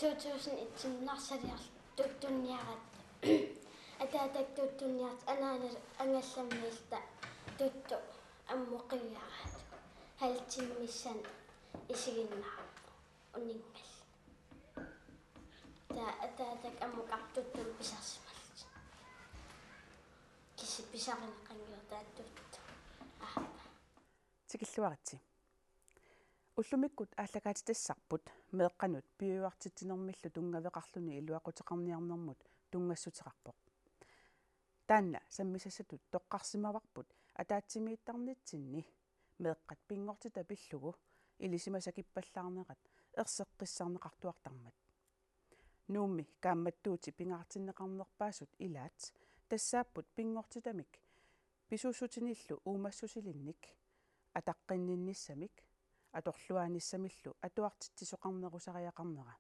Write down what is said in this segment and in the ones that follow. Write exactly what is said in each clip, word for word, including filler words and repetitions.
Two thousand eighteen narsaliarluta tuttunniaratta. Ataatak tuttunniartoq anaanap angallammiilluta tuttu ammut qiviaraat. Halv timmissanik isiginnaarpoq uninngallugu. Taava ataatak ammukaattuttumik pisarsimallutik. Kisianni pisarineqanngilaq taava tuttu. Aappa. Tikilluaritsi. Ullumikkut aallakaatitassarput meeqqanut piujuartitsinermillu tunngaveqarluni iluaquteqarniarnermut tunngassuteqarpoq. Taanna sammisassatut toqqarsimavarput ataatsimiittarnitsinni meeqqat pinngortitaq pillugu ilisimasakippallaarnerat erseqqissarneqartuartarmat. Nuummi kaammattuutit pingaartinneqarnerpaasut ilaat tassaapput pinngortitamik pisuussutinillu uumassusilinnik ataqqinninnissamik atorluaanissamillu atuartitsisoqarnerusariaqarnera.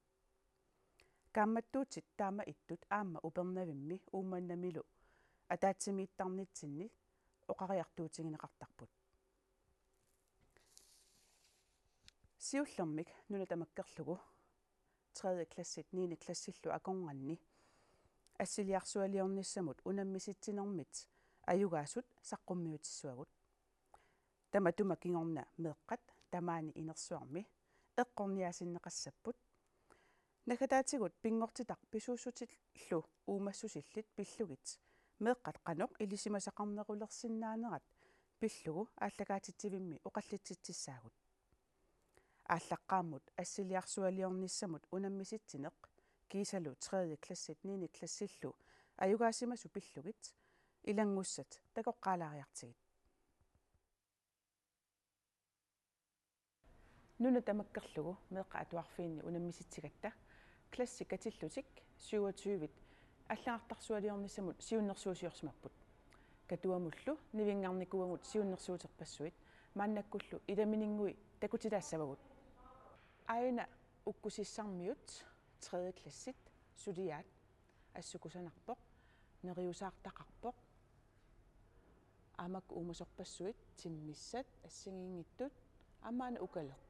Kaammattuutit taama ittut aamma Upernavimmi Uummannamilu ataatsimiittarnitsinni oqariartuutigineqartarput. Siullermik nuna tamakkerlugu tredje klassit niende klassillu akornanni assiliarsualiornissamut unammisitsinermit ajugaasut saqqummiutissavagut. Tamatuma kingorna meeqqat tamaani inersuarmi eqqorniaasinneqassapput. Naggataatigut pinngortitaq pisuussutillu uumassusillit pillugit meeqqat qanoq ilisimasaqarnerulersinnaanerat pillugu aallakaatitsivimmi oqallitsitsissaagut. Aallaqqaammut assiliarsualiornissamut unammisitsineq kiisalu tredje klassit niende klassillu ajugaasimasut pillugit ilanngussat takoqqaalaariartigit. Nuna tamakkerlugu meeqqat atuarfiinni unammisitsigatta klassit katillutik syvogtyvit allagartarsualiornissamut siunnersuusiorsimapput. Katuamullu nivinngarnikuuagut siunnersuuterpassuit maannakkullu ilamininngui takutilaassavagut. Aajuna ukkusissarmiut tredje klassit suliaat assut kusanarpoq, neriusaartaqarpoq. Aamma uumasorpassuit timmissat assigiinngitsut aamma aana ukaleq.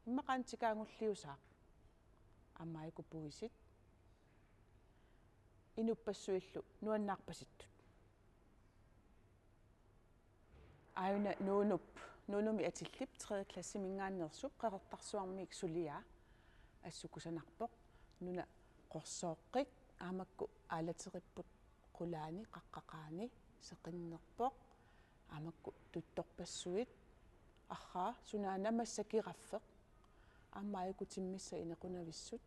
Immaqa aana tikaagulliusaaq. Aamma aajuku puisit. Inuppassuillu nuannaarpasittut. Aajuna Nuunup, Nuunumi Atillip tredje klassiminngaanneersup Qeqertarsuarmiit suliaa assut kusanarpoq. Nuna qorsooqqik aamma aalateripput qulaani qaqqaqaani seqinnerpoq. Aamma tuttorpassuit arraa sunaana massakkut kiraffeq. Aamma aajuku timmissat inequnavissut.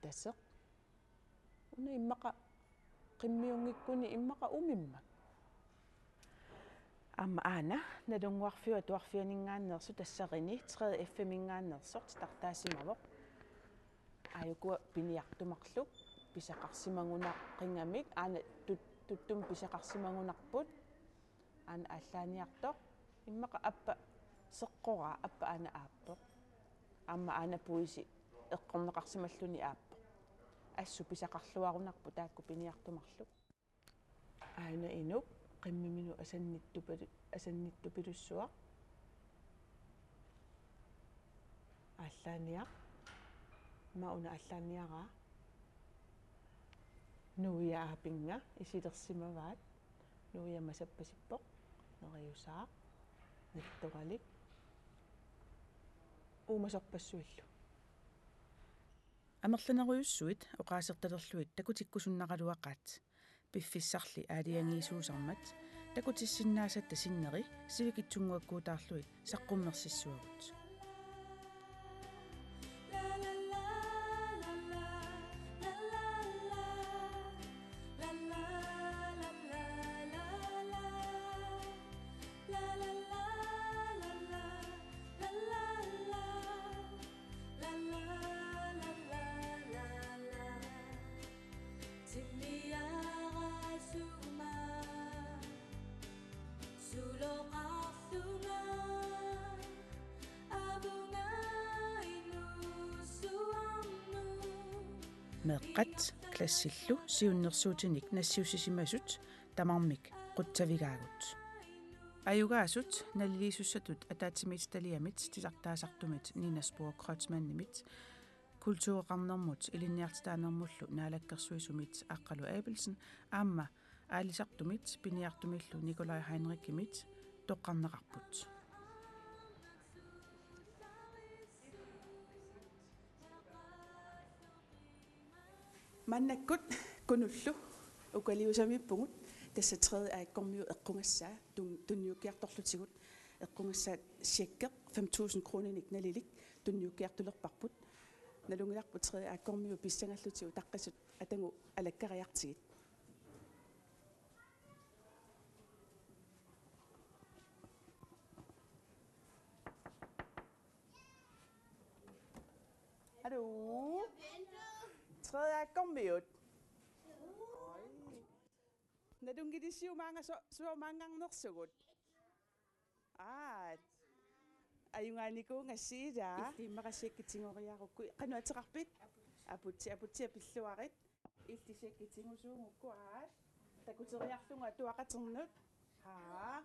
Taseq. Una immaqa qimmiunngikkuni immaqa umimmak. Aamma aana Nalunnguarfiup Atuarfianinngaanneersoq tassarini tredje F-iminngaanneersoq titartaasimavoq. Aajukua piniartumarluk pisaqarsimagunaqingamik aana tut-, tuttumik pisaqarsimagunarput. Aana aallaaniartoq. Immaqa appa seqqoraa, appa aana aappoq. Aamma aana puisi eqqorneqarsimalluni aappoq. Assut pisaqarluarunarpoq taakku piniartumarluk. Aana inuk qimmiminut asannittupilu-, asannittupilussuaq. Aallaaniaq. Aamma una aallaaniaraa. Nuia aapinnga isilersimavaat. Nuia massappasippoq. Neriusaaq. Nittoralik. Uumasorpassuillu. Amerlanerujussuit oqaasertalerlugit takutikkusunnaraluaqaat. Piffissarli aalajangiisuusarmat takutissinnaasatta sinneri sivikitsunnguakkuutaarlugit saqqummersissavagut. Meeqqat klassillu siunnersuutinik nassiussisimasut tamarmik qutsavigaagut. Ajugaasut naliliisussatut ataatsimiititaliamit titartaasartumit Nina Spor Kreutzmannimit kultureqarnermut ilinniartitaanermullu naalakkersuisumit Aqqalu Abelsen aamma aalisartumit piniartumillu Nikolaj Heinrichimit toqqarneqarput. Maannakkut Kunullu ukaliusamiippugut, tassa tredje A K-kormiut eqqugassaat tun-, tunniukkiartorlutigu, eqqugassaat checki fem tusind kroninik nalilik tunniukkiartulerparput. Nalunngilarput tredje A K-kormiut pissangallutik utaqqisut atagu alakkariartigit. Hallo? Tredje A K-kormiut. Nalunngilissiuk maanga so-, suut maanngarnersugut? Aat. Ajugaanikuugassi ilaa. Illit immaqa checkit tigoriarukku. Qanoq ateqarpit? Aputsi, Aputsi pilluarit. Illit checkit tigusuugukku, aat. Takuteriarlugu atuaqaternut. Haa.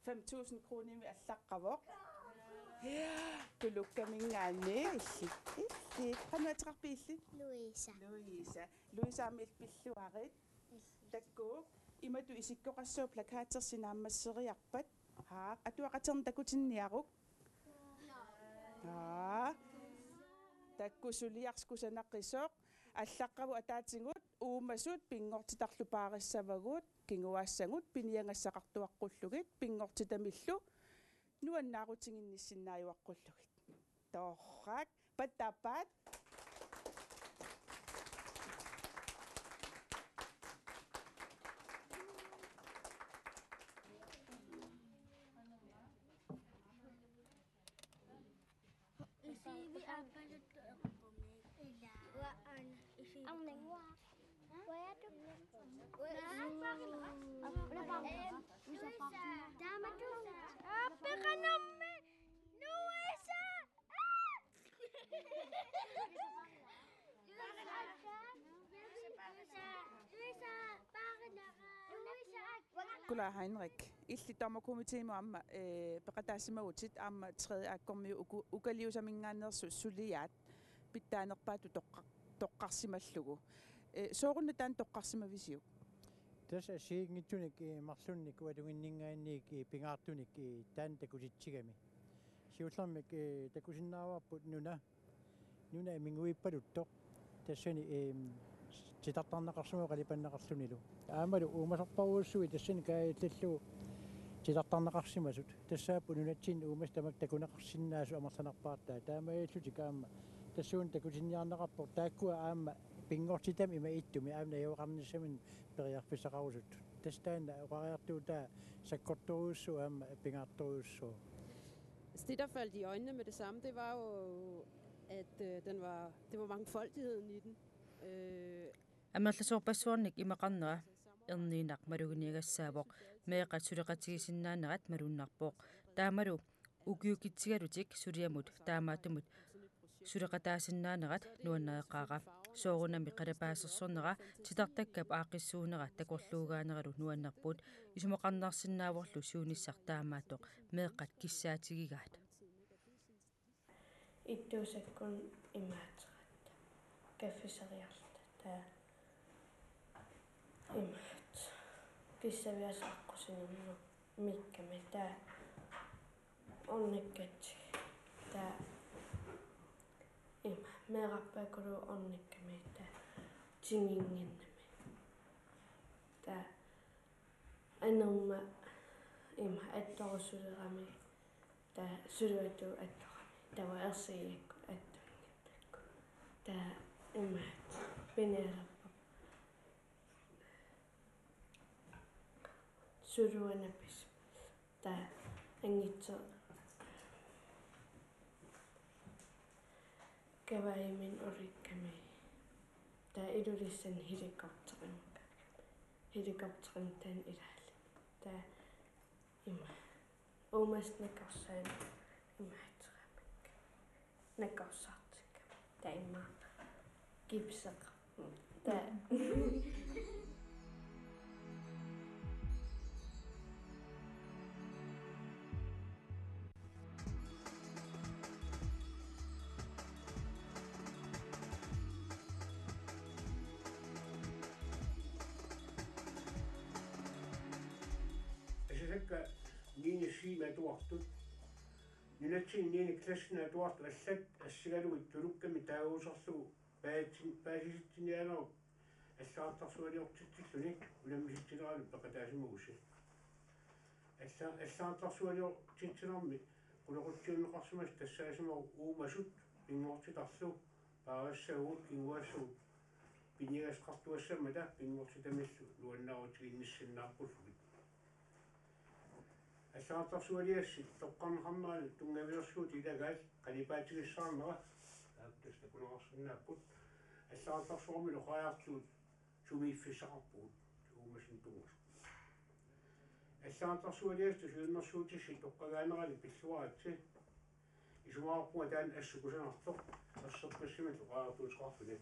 Fem tusind kronimik allaqqavoq. Tulukkaminngaanniit illit. Illit. Qanoq ateqarpit illit? Louisa. Louisa. Louisa aamma illit pilluarit. Takkuuk, imatut isikkoqassaaq plakatersi naammasseriarpat. Haa, atuaqaternut takutinniaruk. Haa. Takkuuk, suliarsi kusanaqisoq. Allaqqavoq ataatigut, uumasut pinngortitarlu paarissavagut, kinguaassagut piniagassaqartuaqqullugit, pinngortitamillu nuannaarutiginnissinnaajuaqqullugit. Torrak, pattaappaat. Isivi aappaluttumi. Ila. Wa an isivi. Arnangua. Wa atu. Wa isivi. Una paarila. Una paarila. Em, Luisa. Taamatu. Aappeqanarmi. Luisa. Nikolaj Heinrich, illit dommerkomitémut aamma, eh, peqataasimagutit aamma tredje A K-kormiut uku-, ukaliusaminngaanneersut suliaat pitsaanerpaatut toqqa-, toqqarsimallugu. Eh, sooruna taanna toqqarsimavisiuk? Tassa assigiinngitsunik, eh, marlunnik uatunginninngaanniit, eh, pingaartunik, eh, taanna takutitsigami. Siullermik, eh, takusinnaavarput nuna, nuna iminguippaluttoq. Tassani, eh, titartarneqarsimavoq qalipanneqarlunilu. Aammalu uumasorparujussuit tassani kaajallallugu titartarneqarsimasut. Tassaapput nunatsinni uumasut tamakku takuneqarsinnaasut amerlanerpaartaat. Taamaalillutik aamma tassuuna takutinniarneqarpoq taakkua aamma pinngortitami ima ittumi aamma najugaqarnissaminnik periarfissaqarusuttut. Tassa taanna oqariartuutaa sakkortorujussuuvoq aamma pingaartorujussuuvoq. Altså, det, der faldt i øjnene med det samme, det var jo, at, øh, den var, det var mangfoldigheden i den. Øh, Amerlasoorpassuarnik imaqarnera erniinnaq maluginiagassaavoq, meeqqat suleqatigisinnaanerat malunnarpoq. Taamalu ukiukitsigalutik suliamut taamaattumik suleqataasinnaanerat nuannareqaara. Soorunami qalipaasersornera titartakkap aaqqissuunera takorluugaaneralu nuannerput, isumaqarnarsinnaavorlu siunissaq taamaattoq meeqqat kissaatigigaat. Ittuusakkut imaattoq. Kaffiseriarluta. Imaattoq. Kissaviasaakkusinernu mikkami taava ornikkatsigit. Taava ima meerarpaakkulu ornikkami taava tinginnginnami. Taava anorma ima attorusulerami. Taava suluatut attorami. Taava ersigiakkut attunngittakku. Taava imaattoq pinialerpara. Suluana pis. Taava anngitsoq kavaajimik ulikkami. Taava Ilulissani helikopterimik. Helikopterimik taanna ilaalluni. Taava ima. Uumasut nakorsaaneq imaattoramik. Nakorsaartikkami. Taava ima gipseqarpoq. Taava. Ka niende C-mi atuartut. Nunatsinni niende klassini atuartut allat assigalugit tulukkami taaguuserlugu paatsin-, paasisitsiniaanerup allagartarsualiortitsilluni unammisitsinerani peqataasimagussi. Alla-, allagartarsualiortitsinermi qulequtsiunneqarsimasut tassaasimavoq uumasut pinngortitarlu paarissagut kinguassut piniagassaqartuassammata pinngortitamillu nuannaarutiginnissinnaarpullu. Allagartarsualiassi toqqarneqarnerani tunngavilersuut ilagaat qalipaatigissaarnera aaptasta kuneqarsinnaapput. Allagartarsuarmilu oqariartuut sumiiffissaqarpugut uumasut tunngasut. Allagartarsualiassat siunnersuutissi toqqagaanerali pilluaritsi. Isumaqarpunga taanna assut kusanartoq erseqqissimalluni oqariartuuteqarluni.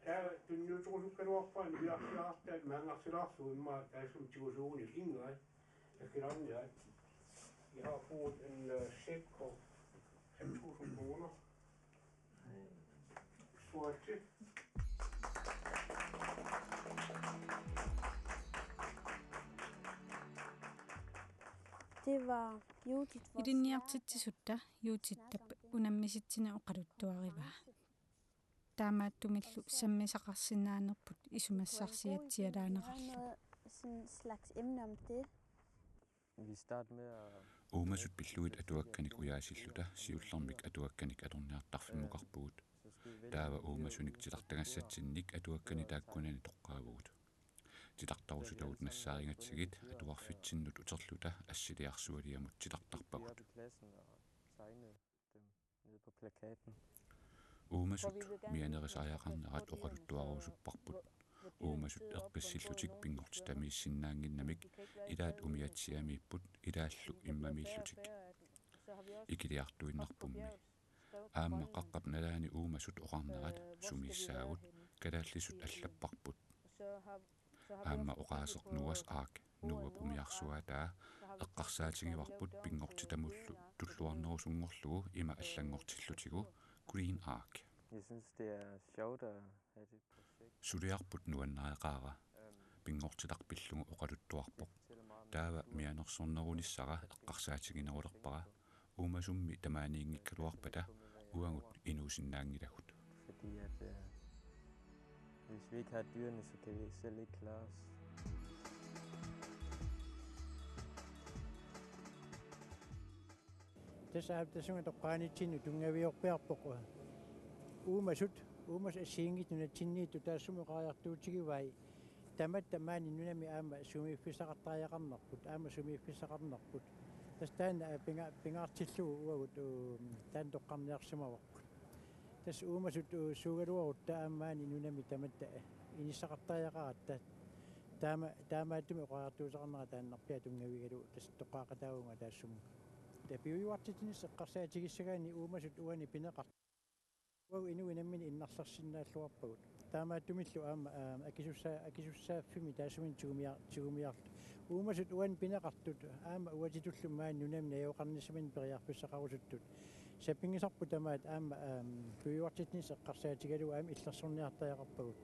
Taava tunniuterusukkaluarpara niviarsiartaat maanngarsilaarlugu immaqa taassuma tigusuuguni ingaat akkilaarniaat. Jeg har fået en, øh, check på fem tusind kroner. Suatsi. Det var Judith, vores Ilinniartitsisutta Judithap unammisitsineq oqaluttuarivaa. Taamaattumillu sammisaqarsinnaanerput isumassarsiatsialaanerarlu. Noget sådan slags emne om det. Vi start med at Uumasut pillugit atuakkanik ujaasilluta siullermik atuakkanik atorniartarfimmukarpugut. Taava uumasunik titartagassatsinnik atuakkanik taakkunani toqqaavugut. Titartarusutagut nassaarigatsigit atuarfitsinnut uterluta assiliarsualiamut titartarpagut. Dem nede på plakaten. Uumasut mianerisariaqarnerat oqaluttuarusupparput. Uumasut eqqissillutik pinngortitamiissinnaannginnamik ilaat umiatsiamiipput ilaallu immamiillutik. Ikiliartuinnarpummi. Aamma qaqqap nalaani uumasut oqarnerat sumiissaagut kalaallisut allapparput. Aamma oqaaseq Noahs Ark, Noahp umiarsuaataa, eqqarsaatigivarput pinngortitamullu tulluarnerusunngorlugu ima allanngortillutigu Green Ark. Jeg synes, det er sjovt at have det projekt. Suliarput nuannariaqaara. Pinngortitaq pillugu oqaluttuarpoq. Taava mianersornerunissara eqqarsaatiginerulerpara. Uumasummi tamaaniinngikkaluarpata uagut inuusinnaanngilagut. Fordi at, øh, hvis vi ikke har dyrene, så kan vi selv ikke klare os. Tassa aap tassunga toqqaanitsinnut tunngaviorpiarpoq. Uumasut, uumasut assigiinngitsut nunatsinniittut taassuma oqariartuutigivai. Tamatta maani nunami aamma sumiiffissaqartariaqarnerput, aamma sumiiffissaqarnerput. Tassa taanna, aa, pinga-, pingaartillugu uagut, uu, taanna toqqarniarsimavarput. Tassa uumasut, uu, suugaluarutta aamma maani nunami tamatta, ee, inissaqartariaqaratta. Taama-, taamaattumik oqariartuuteqarnera taannarpiaq tunngavigalugu tassa toqqaaqataavunga taassumunnga. Taava piujuartitsinissaq eqqarsaatigissagaanni uumasut uani pineqartut. Uagut inuit namminneq innarlersinnaalluarpagut. Taamaattumillu aamma, aa, akisussaa-, akisussaaffimmi taassuminnga tigumia-, tigumiarluta. Uumasut uani pineqartut aamma uatitullu maani nunami najugaqarnissaminnik periarfissaqarusuttut. Sapinngisarput tamaat aamma, aam, piujuartitsinissaq eqqarsaatigalugu aamma illersorniartariaqarpagut.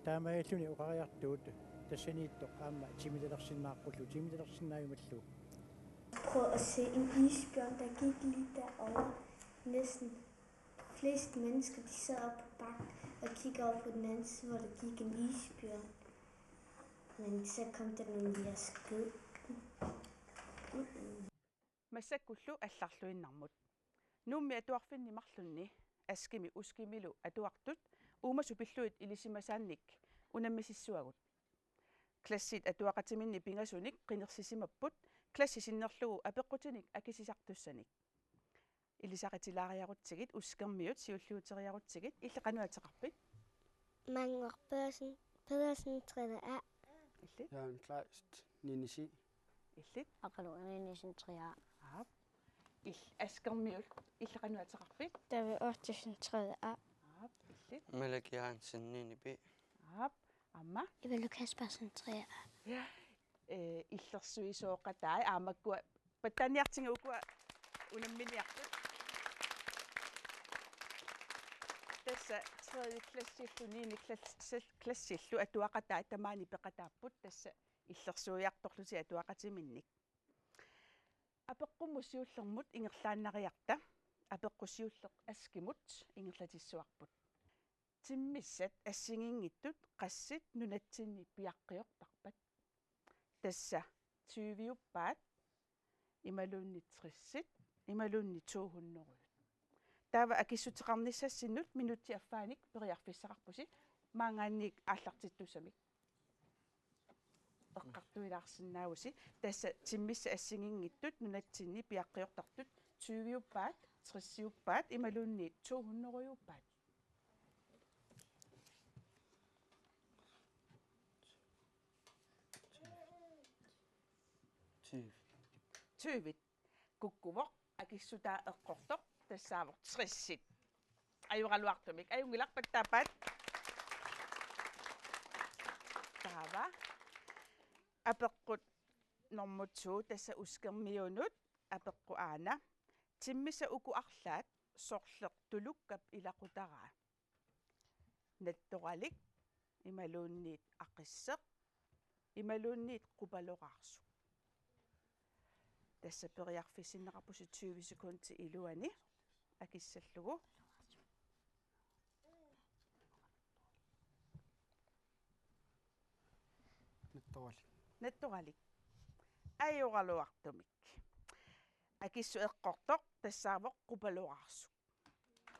Taamaalilluni oqariartuut tassaniittoq aamma timitalersinnaaqqullugit, timitalersinnaajumallugu. Prøv at se en isbjørn, der gik lige derovre. Næsten flest mennesker, de sad oppe på bakken og kiggede over på den anden side, hvor der gik en isbjørn. Men så kom der nogle, der skød den. Mm-mm. Massakkullu allarluinnarmut. Nuummi atuarfinni marlunni Askimi Uskimilu atuartut uumasut pillugit ilisimasaannik unammisissuagut. Klassit atuaqatiminni pingasunik qinersisimapput klassi sinnerlugu apeqqutinik akisisartussanik. Ilisaritilaariarutsigit, Uskermiut siulliuteriarutsigit, illit qanoq ateqarpit? Mangor Pedersen, Pedersen, tredje A. Illit? Jørgen Kleist, niende C. Illit? Aqalu Nielsen, tredje A. Aap. Il-, Askermiut, illit qanoq ateqarpit? David Ottesen, tredje A. Aap, illit? Malik Hansen, niende B. Aap, aamma? Ivalu Kaspersen, tredje A. Ja. Ee, illersuisooqatai aamma ukua pattaaniartigit ukua unamminiartut. Tassa tredje klassillu, niende klass-, klassillu atuaqatai tamaani peqataapput, tassa illersuiartorlusi atuaqatiminnik. Apeqqummut siullermut ingerlaannariarta, apeqqut siulleq Askimut ingerlatissavarput. Timmissat assigiinngitsut qassit nunatsinni piaqqiortarpat? Tassa tyviuppaat imaluunniit tressit imaluunniit to hundrede. Taava akissuteqarnissassinnut minutsit affaanik periarfissaqarpusi maanngaanniit aallartittussamik. Eqqartuilaarsinnaavusi, tassa timmissat assigiinngitsut nunatsinni piaqqiortartut tyviuppaat, tressiuppaat imaluunniit to hundredeuppaat? Tyve. Tyve. Kukkuvoq, akissutaa eqqortoq tassaavoq tressit. Ajoraluartumik, ajunngilaq, pattaappaat. Taava apeqqut normu to, tassa Uskermiunut, apeqqut aana: Timmissat uku arlaat sorleq tulukkap ilaqutaraa? Nattoralik imaluunniit aqisseq imaluunniit qupaloraarsuk? Tassa periarfissinneqarpusi tyve sekundit iluanni akissallugu. Nattoralik. Nattoralik. Ajoraluartumik. Akissut eqqortoq tassaavoq qupaloraarsuk.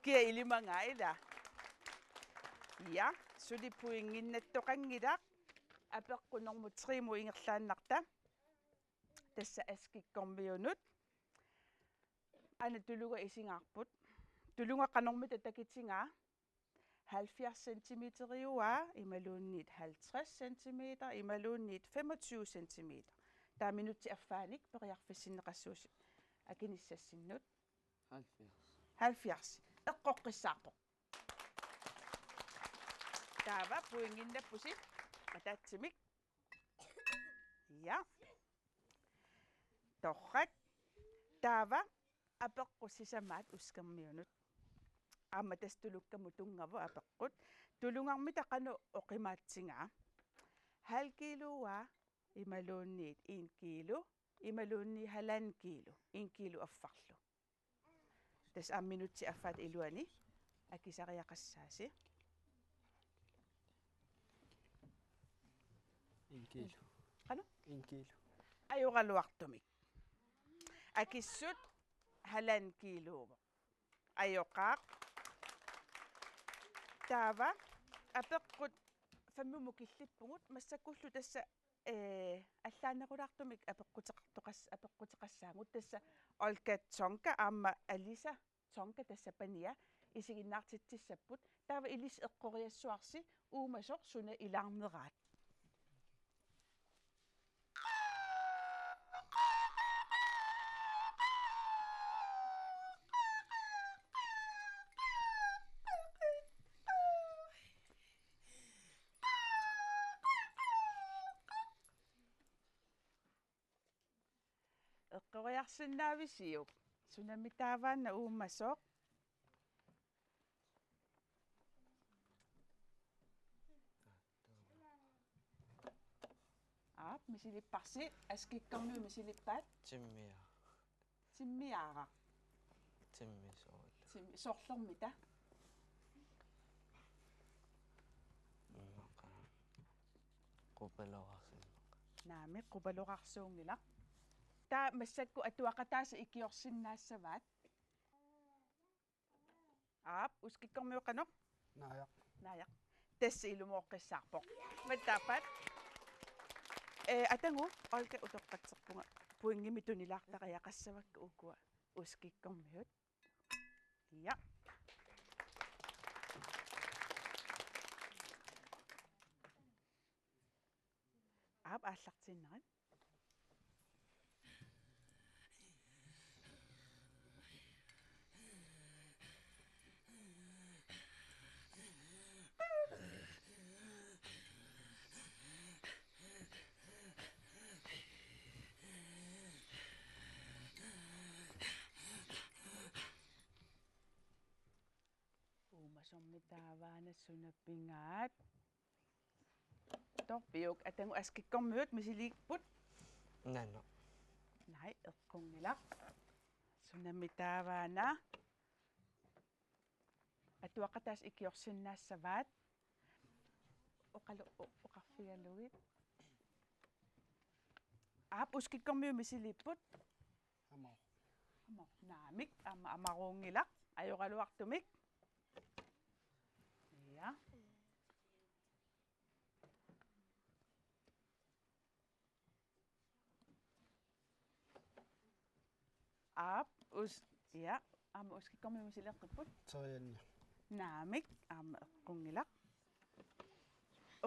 Kia ilimagaa, ila? Ja, suli pointinnattoqanngilaq. Apeqqut normu tre-mut ingerlaannarta. Tassa Askikkormiunut. Aana tulunga isigaarput. Tulunga qanormita takitigaa? Halvfjerds centimeteriuaa imaluunniit halvtreds centimeter imaluunniit femogtyve centimeter. Taava minutsit affaanik periarfissinneqassuusi akinissassinnut. Halvfjerds. Halvfjerds. Eqqoqqissaarpoq. Taava pointinnappusi ataatsimik. Ja. Torrak. Taava apeqqut sisamaat Uskermiunut. Aamma tassa tulukkamut tunngavoq apeqqut. Tulungarmita qanoq oqimaatsigaa? Halv kiluaa imaluunniit en kilo imaluunniit halvanden kilo, en kilo affarlu. Tassa aamma minutsit affaata iluanni akisariaqassaasi. En kilo. Qanoq? En kilo. Ajoraluartumik. Akissut halvanden kiluuvoq. Ajoqaaq. Taava apeqqut fem-imut killippugut, massakkullu tassa ee, allaanerulaartumik apeqquteqartoqas-, apeqquteqassaagut, tassa Olga Tsonga aamma Alisa Tsonga, tassa pania, isiginnaartitsissapput. Taava ilissi eqqoriassuarsi uumasoq suna ilaarneraat. Eqqoriarsinnaavisiuk? Sunami taava una uumasoq? Aap, misilipparsi, Askikkormiut misilippaat. Timmia. Timmiaaraq. Timmi soorlu. Tim-, sorlermita? Immaqa. Qupalorarsinnaq. Naamik, qupalorarsuunngilaq. Taava massakkut atuaqataasa ikiorsinnaassavaat. Aap, Uskikkormiut qanoq? Naajaq. Naajaq. Tassa ilumooqqissaarpoq. Pattaappaat. Ee, atagu, Olga, utoqqatserpunga. Pointimik tunilaartariaqassavakka ukua Uskikkormiut. Ja. Aap, aallartinnarit. Uumasormi taava una suna pigaat? Piuk, atagu Askikkormiut misiliipput. Naamik. Naa, eqqunngilaq. Sunami taava una? Atuaqataasa ikiorsinnaassavaat. Oqalu-, o-, oqarfigalugit. Aap, Uskikkormiut misiliipput. Aamma. Aamma. Naamik, aamma amaruunngilaq. Ajoraluartumik. Ja. Aap, us-, ja, aamma Uskikkormiut misileqqipput. Terianni. Naamik, aamma eqqunngilaq.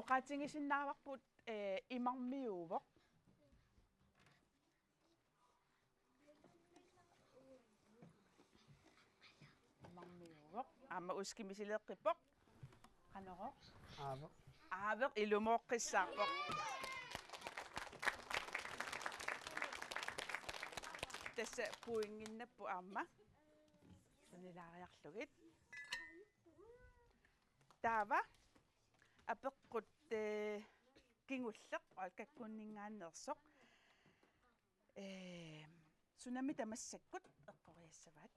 Oqaatigisinnaavarput, eh, imarmiuuvoq. Imarmiuuvoq. Aamma Uskik misileqqippoq. Qanorooq? Aaveq. Aaveq, ilumooqqissaarpoq. Tassa pointinnginnappoq aamma. Sanilaariarlugit. Taava apeqqut, eh, kingulleq Olgakkunninngaanneersoq. Eh, sunami taava massakkut eqqoriassavaat?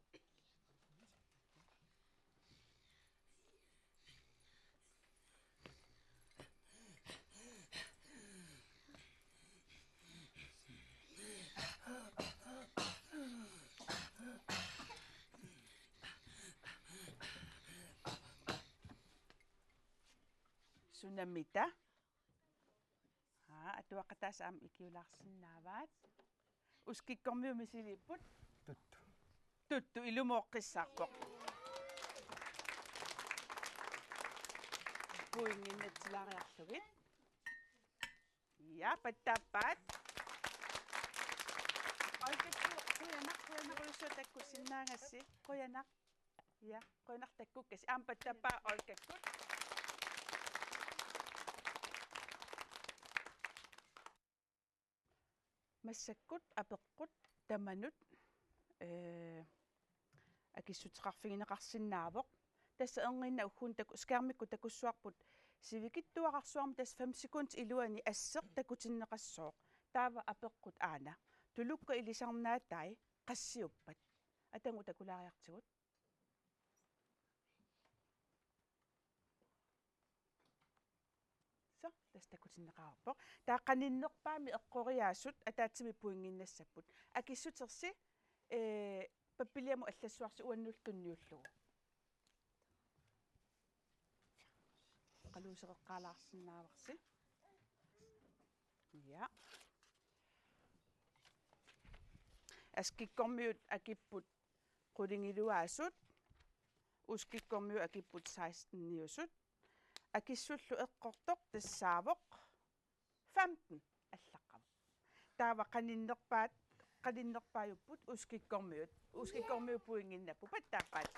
Sunamita? Aa, atuaqataasa aamma ikiulaarsinnaavaat. Uskikkormiut misiliipput. Tuttu. Tuttu, ilumooqqissaarpoq. Pointinnginnatsilaariarlugit. Ja, pattaappaat. Olgakku, qujanaq, qujanaq, ulussuaq takkussinnaagassi. Qujanaq. Ja, qujanaq takkukassi. Aamma pattaappaat Olgakkut. Massakkut apeqqut tamanut, eh, akissuteqarfigineqarsinnaavoq. Tassa erniinnaq ugguuna taku-, skærmikkut takussavarput sivikitsuararsuarmik, tassa fem sekundit iluanni asseq takutinneqassooq. Taava apeqqut aana: Tulukkat ilisarnaatai qassiuppat? Atagu takulaariartigut. Suu, tassa takutinneqarpoq. Taava qaninnerpaamik eqqoriaasut ataatsimik pointinnginnassapput. Akissutersi, eh, pappiliamut allassavarsi uannullu tunniullugu. Oqaluusereqqaalaarsinnaavarsi. Ja. Askikkormiut akipput qulingiluaasut, Uskikkormiut akipput seksteniusut. Akissullu eqqortoq tassaavoq femten allaqqavoq. Taava qaninnerpaat, qaninnerpaajupput Uskikkormiut. Uskikkormiut pointinnginnapput, pattaappaat.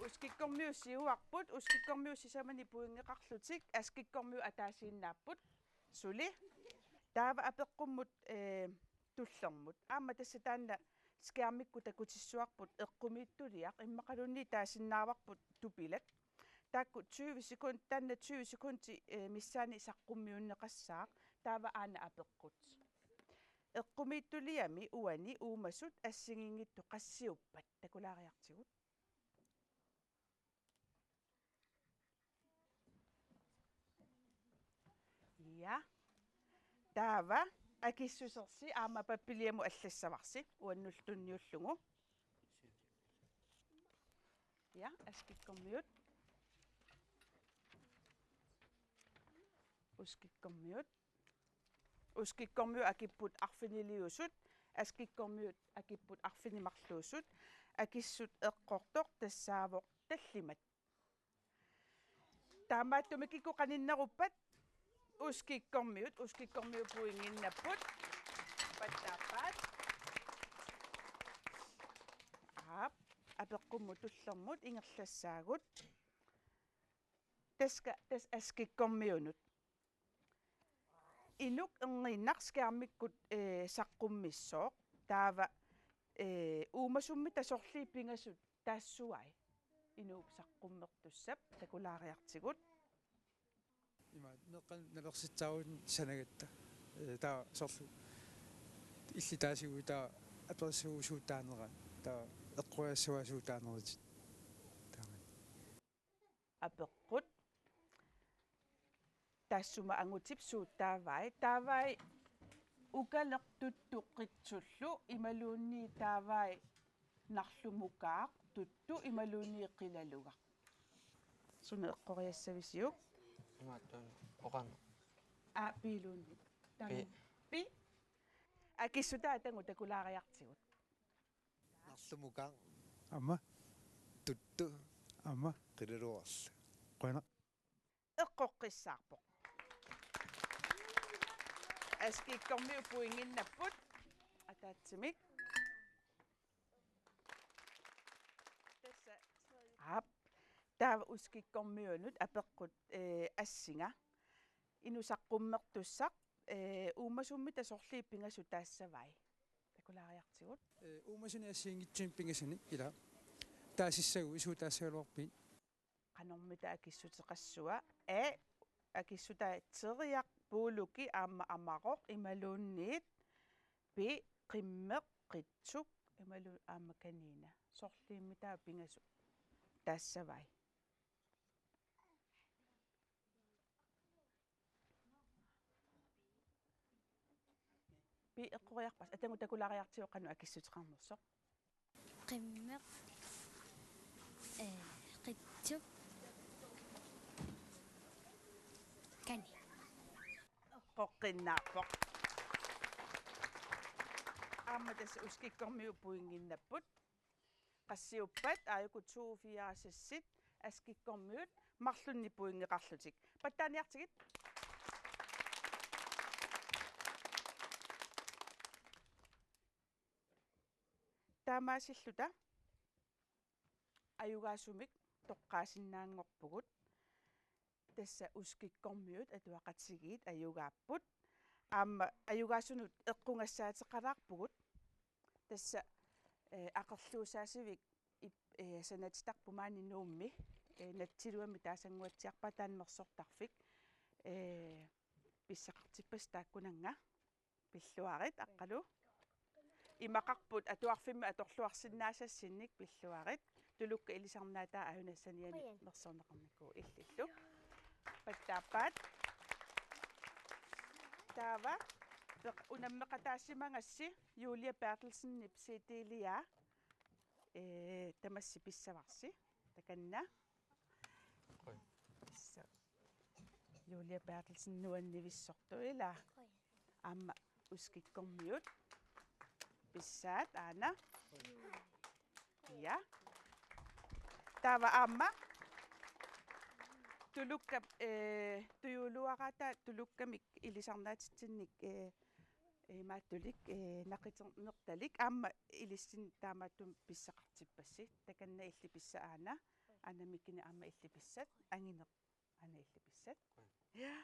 Uskikkormiut siuarput, Uskikkormiut sisamani pointeqarlutik, Askikkormiut ataasiinnaapput. Suli. Taava apeqqummut, eh, tullermut. Aamma tassa taanna skærmikkut takutissavarput eqqumiitsuliaq, immaqaluunniit taasinnaavarput tupilak. Taakku tyve sekund, taanna tyve sekundi, eh, missaani saqqummiunneqassaaq, taava aana apeqqut. Eqqumiitsuliami uani uumasut assigiinngitsut qassiuppat? Takulaariartigut. Ja. Taava akissusersi aamma pappiliamut allassavarsi uannullu tunniullugu. Ja, Askikkormiut. Uskikkormiut. Uskikkormiut akipput arfiniliusut, Askikkormiut akipput arfineq-marluusut, akissut eqqortoq tassaavoq tallimat. Taamaattumik kikkut qaninneruppat? Uskikkormiut, Uskikkormiut pointinnginnapput. Pattaappaat. Aap, apeqqummut tullermut ingerlassaagut. Taska, tassa Askikkormiunut. Inuk erniinnaq skærmikkut, eh, saqqummissooq. Taava, eh, uumasummi tasorli pingasut taassuai. inuup saqqummertussap takulaariartigut. Ima, meeqqanut nalersitsisarlugu sanagatta. Ee, taava soorlu illit taasiguit taava aperissaguit suut taaneraat. Taava eqqoriassavaat suut taanerit. Taama. Apeqqut. Taassuma angutip suut taavai. Taavai ukaleq Tuttu Qitsullu imaluunniit taavai Narlumukaaq Tuttu imaluunniit Qilalugaq. Suna eqqoriassavisiuk? Imaattuun oqarn-. Aa, Piiluunniit. Taama. Pi. Pi. Akissutaa atagu takulaariartigut. Narlumukaaq. Aamma. Tuttu. Aamma. Qilalugaq. Qujanaq. Eqqoqqissaarpoq. Askikkormiut pointinnapput. Ataatsimik. Tassa. Aap. Taava Uskikkormiunut apeqqut, ee, assinga. Inuup saqqummertussaq, ee, uumasummita sorliit pingasut taassavai? Takulaariartigut. Ee, uumasunik assigiinngitsuni pingasuni ila. Taasissaguit suut taassagaluarpigit? Qanormita akissuteqassua? A, akissutaa teriaq, puuluki aamma amaroq imaluunniit B, qimmeq, qitsuk imaluunniit aamma kanina. Sorliimmita pingasut taassavai? B eqqoriarpasi. Atagu takulaariartigu qanoq akissuteqarnersoq. Qimmeq, ee, qitsuk, kani. Eqqoqqinnaarpoq. Aamma tassa Uskikkormiut pointinnapput. Qassiuppat? Aajuku to, fire, seks. Askikkormiut marlunnik pointeqarlutik. Pattaaniartigit. Taamaasilluta ajugaasumik toqqaasinnaanngorpugut. Tassa Uskikkormiut atuaqatigiit ajugaapput. Aamma ajugaasunut eqqugassaateqalaarpugut. Tassa, ee, aqerluusaasivik ip-, ee, sanatitarput maani Nuummi, ee, Natsiluami taasannguatsiarpaa taanna mersortarfik. Ee, pissaqartippassi taakkunannga. Pilluarit, Aqqalu. Imaqarput atuarfimmi atorluarsinnaasassinnik, pilluarit. Tulukka ilisarnaataa Aajuna saniani Qujan. Mersorneqarnikuuvoq, illillu. Pattaappaat. Taava peq-, unammeqataasimagassi Julia Berthelsenip C D-liaa. Ee, tamassi pissavarsi. Takanna. Qujan. Pissa-. Julia Berthelsen nuannivissortoq, ilaa? Qujan. Aamma Uskikkormiut. Pissaat, aana. Ja. Taava aamma. Tulukka, ee, tujuuluaraata tulukkamik ilisarnaatitsinnik, ee, ee, maattulik, ee, naqiternertalik. Aamma ilissinnut taamaattumik pissaqartippassi. Takanna, illit pissat, aana. Aana Mikkini, aamma illit pissat. Angineq. Aana illit pissat. Qujan. Ja.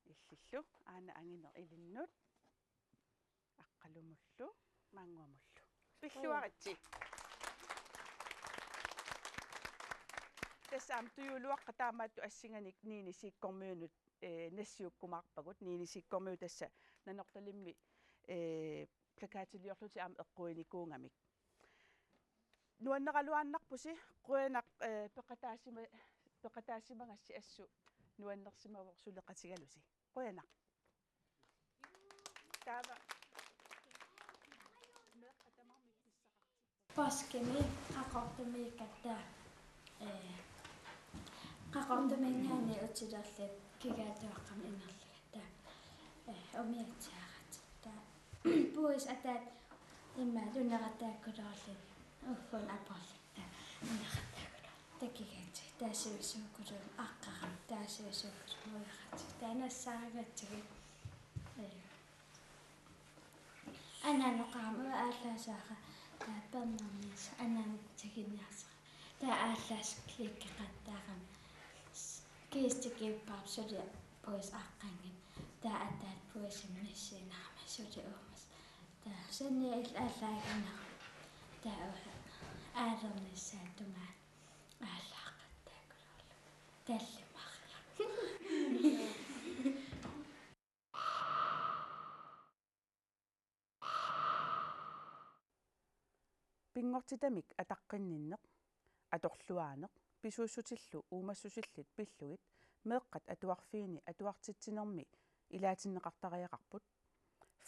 Illillu. Aana Angineq ilinnut. Aqqalumullu. Maannguamullu. Pilluaritsi. Tassa aamma tujuuluaqqat taamaattut assinganik Niinit Siikkormiunut, ee, nassiukkumaarpagut. Niinit Siikkormiut tassa Nanortalimmi, ee, plakatiliorlutik aamma eqquinikuugamik. Nuanneraluaannarpusi, qujanaq, ee, peqataasima-, peqataasimagassi, assut nuannersimavoq suleqatigalusi. Qujanaq. Taava. Poorskimi Qaqortumiikkatta, ee, Qaqortuminngaanniit utilerlutik kigaatuaqqamik ingerlagatta, ee, umiatsiaratik. Taava puisit ataat immaqa unerataakkuluullutik, ugguuna aporlutik, taava unerataakkuluullutik, taava kigaatik, taava sivisuukuluunniit aqqaramik, taava sivisuukuluunniit uiaratik, taava nassaarigatsigit, ee, anaanoqarami aallaasaara, taava pernarniassaaq, anaanap tikiniarsara. Taava aallaasaq klikkeqattaarami. Kiistikippaap suli puisit aqqanngillat. Taava ataat puisimik nassiinnarami suli uumasut. Taava saniat illit aallaaginnarami. Taava aalernissaat tungaanut aalla. Tallimaria. Pinngortitamik ataqqinninneq, atorluaaneq, pisuussutillu uumassusillit pillugit meeqqat atuarfiini atuartitsinermi ilaatinneqartariaqarput.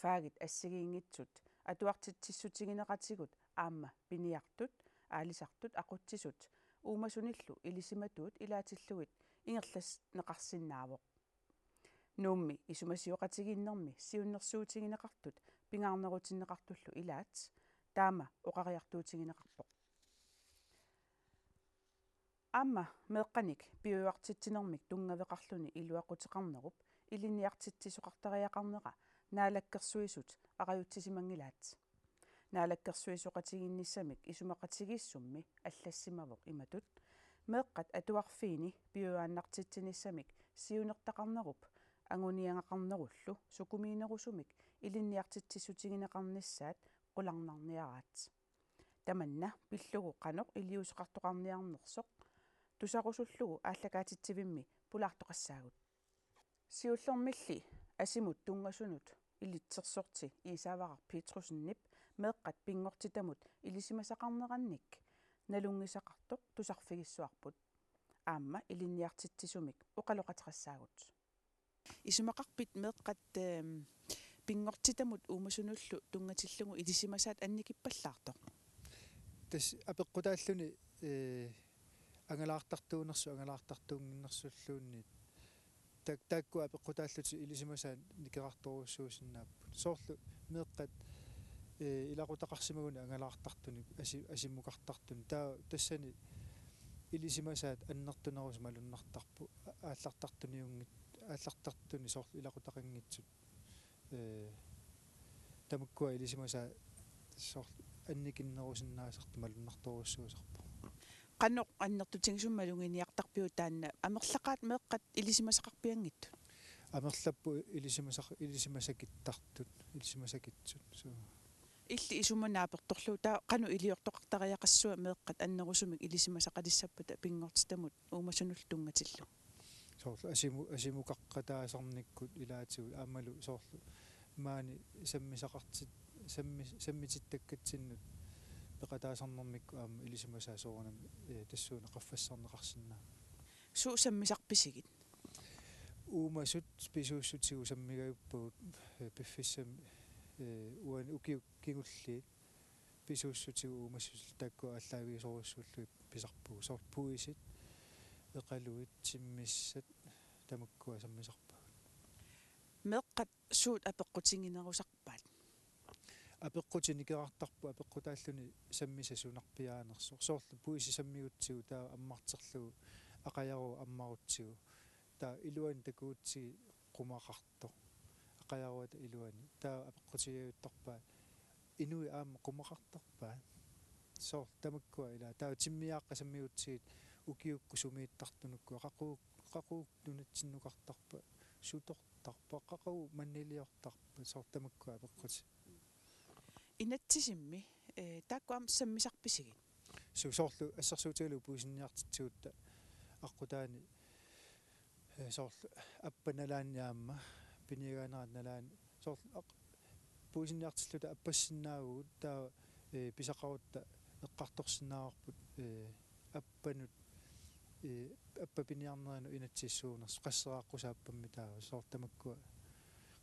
Faagit assigiinngitsut atuartitsissutigineqatigut aamma piniartut, aalisartut aqutsisut uumasunillu ilisimatuut ilaatillugit ingerlanneqarsinnaavoq. Nuummi isumasioqatigiinnermi siunnersuutigineqartut pingaarnerutinneqartullu ilaat taama oqariartuutigineqarpoq. Aamma meeqqanik piujuartitsinermik tunngaveqarluni iluaquteqarnerup ilinniartitsisoqartariaqarnera Naalakkersuisut arajutsisimanngilaat. Naalakkersuisoqatigiinnissamik isumaqatigiissummi allassimavoq imatut: Meeqqat atuarfiini piujuaannartitsinissamik siunertaqarnerup anguniagaqarnerullu sukumiinerusumik ilinniartitsissutigineqarnissaat qularnarniaraat. Tamanna pillugu qanoq iliuuseqartoqarniarnersoq tusarusullugu aallakaatitsivimmi pulaartoqassaagut. Siullermilli Asimut tunngasunut ilitsersorti Iisaavaraq Petrussenip meeqqat pinngortitamut ilisimasaqarnerannik nalunngisaqartoq tusarfigissavarput. Aamma ilinniartitsisumik oqaloqateqassaagut. Isumaqarpit meeqqat, ehm, pinngortitamut uumasunullu tunngatillugu ilisimasaat annikippallaartoq? Tassa apeqqutaalluni, eh, angalaartartuunersut, angalaartartuunnginnersulluunniit. Tak-, taakkua apeqqutaallutik ilisimasaat nikerartorujussuusinnaapput. Soorlu meeqqat, eh, ilaqutaqarsimaguni angalaartartunik, asi-, asimukartartunik. Taava tassani ilisimasaat annertunerusut malunnartarput, a-, aallartartuniunngit-, aallartartunik soorlu ilaqutaqanngitsut. Eh, tamakkua ilisimasaat soorlu annikinnerusinnaasartut malunnartorujussuusarput. Qanoq annertutigisumik maluginiartarpiuk taanna, amerlaqaat meeqqat ilisimasaqarpianngitsut? Amerlapput ilisimasaq-, ilisimasakittartut, ilisimasakitsut. Suu. Illit isuma naapertorlugu taava qanoq iliortoqartariaqassua meeqqat annerusumik ilisimasaqalissappata pinngortitamut uumasunullu tunngatillugu? Soorlu asimu-, asimukaqqataasarnikkut ilaatigut aammalu soorlu maani sammisaqartit-, sammi-, sammitittakkatsinnut peqataasarnermikkut aamma ilisimasaat soorunami, eh, tassuuna qaffassarneqarsinnaavoq. Suut sammisarpisigit? Uumasut pisuussutigut sammigajuppagut, eh, piffissami, eh, uani ukiut kingulliit pisuussutigut uumassusillit taakkua aallaavigisorujussuullugit pisarpagut. Soorlu puisit, eqaluit, timmissat, tamakkua sammisarpagut. Meeqqat suut apeqqutiginerusarpaat? Apeqqutit nikerartarput apeqqutaalluni sammisaq sunarpiaanersoq. Soorlu puisi sammigutsigu taava ammarterlugu aqajarooq ammarutsigu. Taava iluani takugutsigit qumaqartoq. Aqajaruata iluani. Taava apeqqutigajuttarpaat: Inuit aamma qumaqartarpaat? Soorlu tamakkua ilaa. Taava timmiaaqqat sammigutsigit ukiukkut sumiittartunukkua qaqugu, qaqugu nunatsinnukartarpa, sutortarpa, qaqugu manniliortarpa, soorlu tamakkua apeqqutit. Inatsisimmi, eh, taakku aamma sammisarpisigit? Suu, soorlu assersuutigalugu puisinniartitsigutta aqqutaani, eh, soorlu appat nalaanni aamma piniagaanerat nalaani. Soorlu aq-, puisinniartilluta appassinnaavugut taava, eh, pisaqarutta eqqartorsinnaavarput, eh, appanut, eh, appat piniarnerinut inatsissuunersoq, qasseraaqqusaappammitaava, soorlu tamakkua